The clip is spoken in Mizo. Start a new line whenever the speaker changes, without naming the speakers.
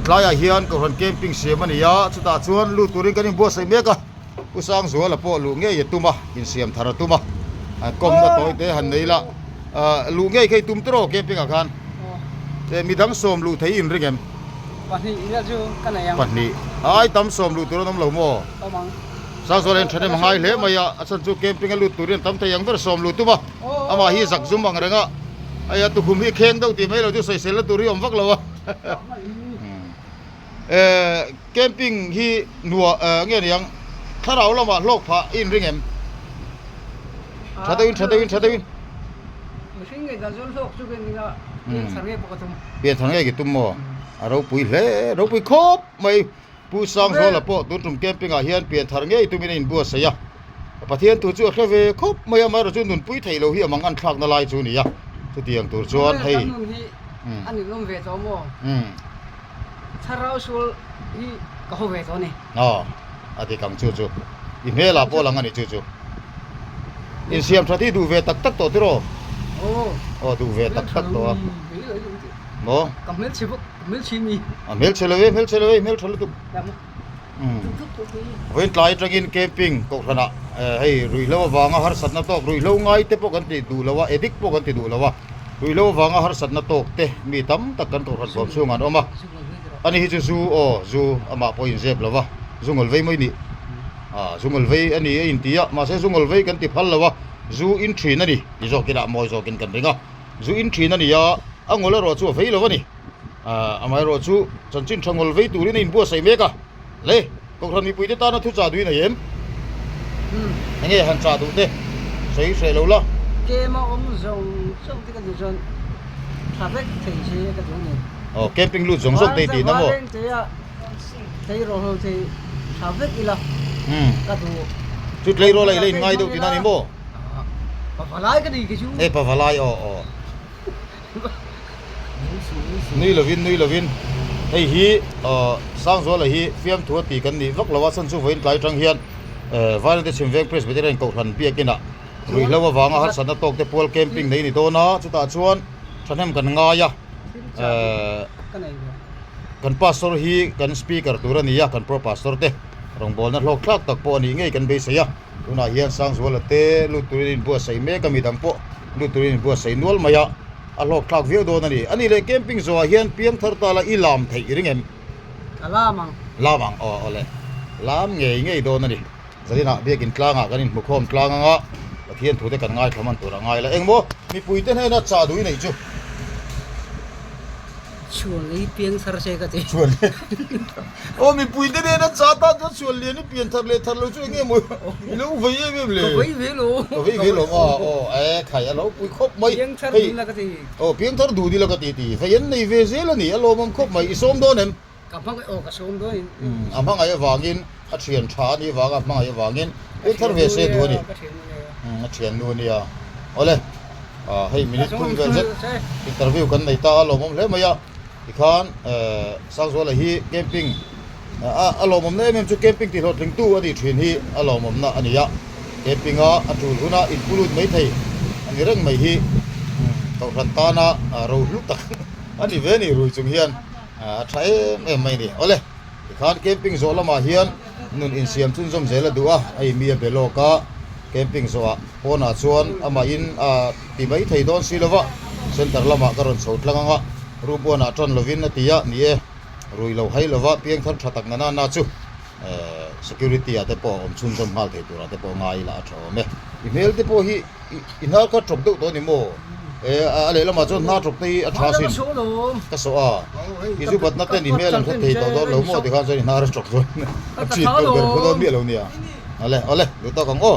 Tlaiah hian Kohhran camping siam a ni a, chutah chuan lut turin kan inbuatsaih mek a, Pu Sangzuala pawh luh ngei a tum a, insiam thar a tum a, kawmna tawi te han nei la, luh ngei kha i tum tawh camping ah khan midang sawm luh thei i inring em?
Pahnih ila chu ka nei ang.
Pahnih ai tam sawm luh tur an awm lo maw?
Awm ang.
Sangzuala hian thahnem a ngai hle mai a, a chhan chu camping a lut turin an tam thei ang ber sawm luh tum a, amah hi zakzum ang reng a, hei a tukhum hi kheng deuh tih mai lo chu sawisel na tur hi awm vak lo a. Camping hi nuah nge niang thlarau lamah hlawk phah i inring em? Tha deuhin tha deuhin tha deuhin.
Mihring ngei dan chuan hlawk chu ka inring a, pian thar ngei pawh ka tum.
Pian thar ngei ka tum maw? A ropui hle, ropui khawp mai. Pu Sangzuala pawh tun tum camping ah hian pian thar ngei tumin a inbuatsaih a. Pathian thu chu a hre ve khawp mai a, amaherawhchu chu nunpui theih loh hi a mang an thlakna lai chu a ni a, chutiang tur chuan hei.
Kan nun hi a ninawm ve tawh maw? Thlarau sual hi ka haw ve tawh a ni.
Aw, a dik ang chu chu. I hmelah pawh lang a ni chu chu. Insiam that hi duh ve tak tak tawh tiraw?
Aw.
Aw, duh ve tak tak tawh a. Maw?
Ka hmelchhe bawk, ka hmelchhe mi.
A hmelchhe lo e, hmelchhe lo e, hmeltha lutuk. Vawiin tlai atangin camping kohhranah hei ruihhlo avanga harsatna tawk ruihhlo ngai te pawh kan ti duh lo a, addict pawh kan ti duh lo a, ruihhlo avanga harsatna tawk te mi tam tak kan kohhran bawm chhungah an awm a, ani hi chu zu aw zu amah pawh a inzep lo va, zu ngawl vei mai ni ah zu ngawl vei a ni a inti a, mahse zu ngawl vei kan ti phal lo a, zu in thin a ni ti zawkin a mawi zawkin kan ring a, zu in thin a ni a, a ngawl erawh chu a vei lo a ni. Amaherawh chu chanchin tha ngawl vei turin a inbuatsaih mek a, le Kohhran mipuite tana thu chah duhin a em? Enge han chah duh te sawi hreh lo la.
Kem a awm zawng zawng te ka duh chuan tha vek thei se ka duh a ni.
Aw camping lut zawng zawng te i tihna maw?
Vareng te a tleirawl ho te tha vek ila ka duh.
Chu tleirawl a i la inngai deuh tihna a ni maw?
Pavalai ka ni kei chu.
E pavalai aw aw. Nui lovin nui lovin hei hi ahh Sangzuala hi fiamthu a tih kan nih vak lo a chhan chu vawiin tlai atang hian ehh Vairengte Chhimveng Presbyterian Kohhran biakinah ruihhlo avanga harsatna tawk te pual camping nei a ni dawn a chutah chuan thahnem kan ngai a ehh kan pastor hi kan speaker tur a ni a kan pro pastor te rawngbawlna hlawk thlak tak pawh a nih ngei kan beisei a. Tunah hian Sangzuala te lut turin an inbuatsaih mek a, midang pawh lut turin an inbuatsaih nual mai a, a hlawk thlak viau dawn a ni. A nih leh camping zawhah hian piangthar tala i lam theih i ring em?
Ka lam ang.
Lam ang, aw aw le. Lam ngei ngei dawn a ni. Zaninah biakin tlangah kan inhmukhawm tlang ang a, Pathian thute kan ngaithla man tur a ngai la. Engmaw mipuite hnena chah duh i neih chu?
Chhuan hi piang thar se ka ti.
Chhuan lian. Aw mipui te nena cha tan chuan chhuan lian hi pian thar leh thar lo chu enge maw i lo vei em em le.
Ka vei ve lo.
Ka vei ve lo a aw e khai a lo pui khawp mai.
Piang thar duh la ka ti.
Aw piang thar duh dila ka ti ti. Vei an nei ve zel a ni a lawmawm khawp mai. I sawm dawn em?
Ka hmangaih aw ka sawm dawn in.
A hmangaih avangin a thian tha a nih avanga a hmangaih avangin piang thar ve se duh a ni.
Ka thian nu a nia.
A thian nu a nia. Awle. Hei minute thum vel zet interview kan nei ta a lawmawm hle mai a tikhan Sangzuala hi camping a lawmawmna em em chu camping tih hlawhtling tu a nih thin hi a lawmawmna a ni a camping a a tul huna inpu lut mai thei a ni reng mai hi kohhran tana rohlu tak a ni ve a ni rui chung hian a tha em em mai a ni awle. Tikhan camping zawh lamah hian nun insiam chhunzawm zel a duh a, hei mi a be lawk a, camping zawhah pawnah chuan amahin a ti mai thei dawn si lova, center lamah ka rawn chho tlang ang a, room uanah tan lovin a ti a, ni e, rui lo hai lova piangthar tha tak nana na chu security ah te pawh a awm chhunzawm nghal thei turah te pawh ngai ila a tha awm e. I hmel te pawh hi I hnar kha tawp deuh tawh a ni maw? E a lehlamah chuan hnar tawp te hi a tha sin. Ka sawh a. I zu batna ten i hmel an hre thei tawh dawn lo maw tikhan chuan i hnar a tawp chuan a chhit tur ber phu dawn miah lo nia. Awle awle duh tawk ang aw.